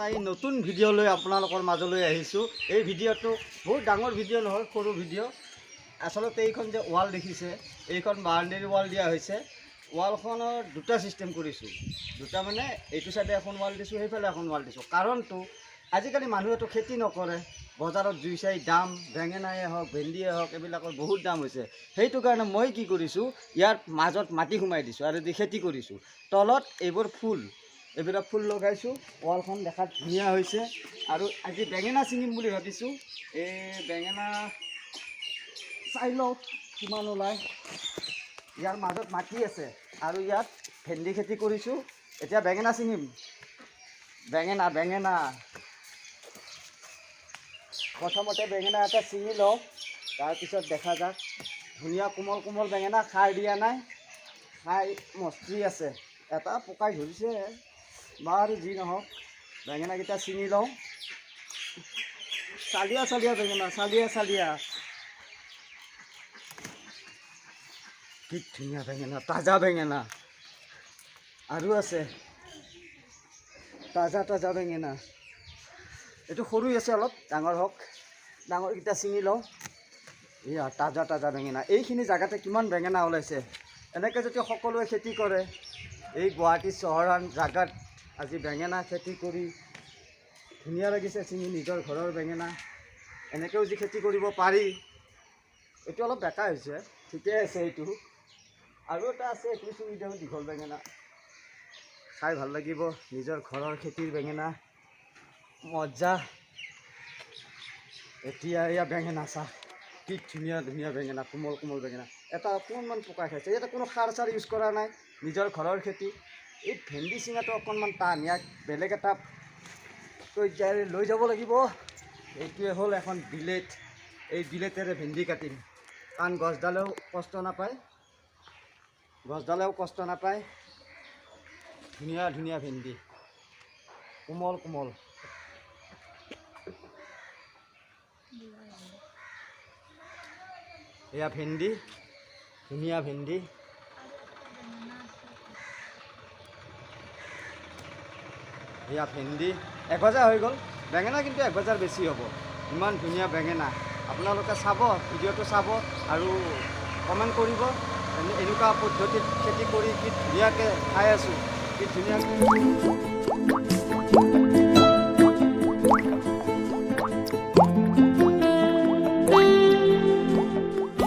এটা নতুন ভিডিঅ' লৈ আপোনালোকৰ মাজলৈ আহিছোঁ। এই ভিডিঅ'টো বহুত ডাঙৰ ভিডিঅ' নহয়, সৰু ভিডিঅ'। আচলতে এইখন যে ৱাল দেখিছে, এইখন বাউণ্ডেৰী ৱাল দিয়া হৈছে। ৱালখনৰ দুটা ছিষ্টেম কৰিছোঁ, দুটা মানে এইটো চাইডে এখন ৱাল দিছোঁ, সেইফালে এখন ৱাল দিছোঁ। কাৰণটো আজিকালি মানুহেতো খেতি নকৰে, বজাৰত জুই চাই দাম, বেঙেনাই হওক ভেন্দিয়ে হওক এইবিলাকৰ বহুত দাম হৈছে। সেইটো কাৰণে মই কি কৰিছোঁ, ইয়াৰ মাজত মাটি সোমাই দিছোঁ আৰু দি খেতি কৰিছোঁ। তলত এইবোৰ ফুল, এইবিলাক ফুল লগাইছোঁ। ৱালখন দেখাত ধুনীয়া হৈছে। আৰু আজি বেঙেনা ছিঙিম বুলি ভাবিছোঁ। এই বেঙেনা চাই লওঁ কিমান ওলায়। ইয়াৰ মাজত মাটি আছে আৰু ইয়াত ভেন্দি খেতি কৰিছোঁ। এতিয়া বেঙেনা ছিঙিম। বেঙেনা বেঙেনা প্ৰথমতে বেঙেনা এটা ছিঙি লওঁ, তাৰপিছত দেখা যাক। ধুনীয়া কোমল কোমল বেঙেনা, সাৰ দিয়া নাই, খাই মস্তি আছে। এটা পকাই ধৰিছে, বাৰু যি নহওক বেঙেনাকেইটা ছিঙি লওঁ। চালিয়া চালিয়া বেঙেনা, চালিয়া চালিয়া, কি ধুনীয়া বেঙেনা, তাজা বেঙেনা। আৰু আছে তাজা তাজা বেঙেনা। এইটো সৰু আছে, অলপ ডাঙৰ হওক, ডাঙৰকেইটা ছিঙি লওঁ। এয়া তাজা তাজা বেঙেনা। এইখিনি জেগাতে কিমান বেঙেনা ওলাইছে। এনেকৈ যদি সকলোৱে খেতি কৰে, এই গুৱাহাটী চহৰৰ জেগাত আজি বেঙেনা খেতি কৰি ধুনীয়া লাগিছে ছিঙি, নিজৰ ঘৰৰ বেঙেনা। এনেকৈও যি খেতি কৰিব পাৰি। এইটো অলপ বেকা হৈছে, ঠিকে আছে এইটো। আৰু এটা আছে, এইটো ছিঙি দিওঁ, দীঘল বেঙেনা, খাই ভাল লাগিব। নিজৰ ঘৰৰ খেতিৰ বেঙেনা, মজা। এতিয়া এয়া বেঙেনা চাহ, কি ধুনীয়া ধুনীয়া বেঙেনা, কোমল কোমল বেঙেনা। এটা অকণমান পকাই খাইছে। ইয়াতে কোনো সাৰ চাৰ ইউজ কৰা নাই, নিজৰ ঘৰৰ খেতি। এই ভেন্দি চিঙাটো অকণমান টান, ইয়াক বেলেগ এটা পৰ্যায়লৈ লৈ যাব লাগিব। এইটোৱে হ'ল এখন বিলেট। এই বিলেটেৰে ভেন্দি কাটিম, কাৰণ গছডালেও কষ্ট নাপায়, গছডালেও কষ্ট নাপায়। ধুনীয়া ধুনীয়া ভেন্দি, কোমল কোমল। এয়া ভেন্দি, ধুনীয়া ভেন্দি। এয়া ভেন্দি 1000 হৈ গ'ল। বেঙেনা কিন্তু 1000 বেছি হ'ব। ইমান ধুনীয়া বেঙেনা। আপোনালোকে চাব, ভিডিঅ'টো চাব আৰু কমেণ্ট কৰিব। এনেকুৱা পদ্ধতিত খেতি কৰি কি ধুনীয়াকৈ খাই আছোঁ, কি ধুনীয়াকৈ।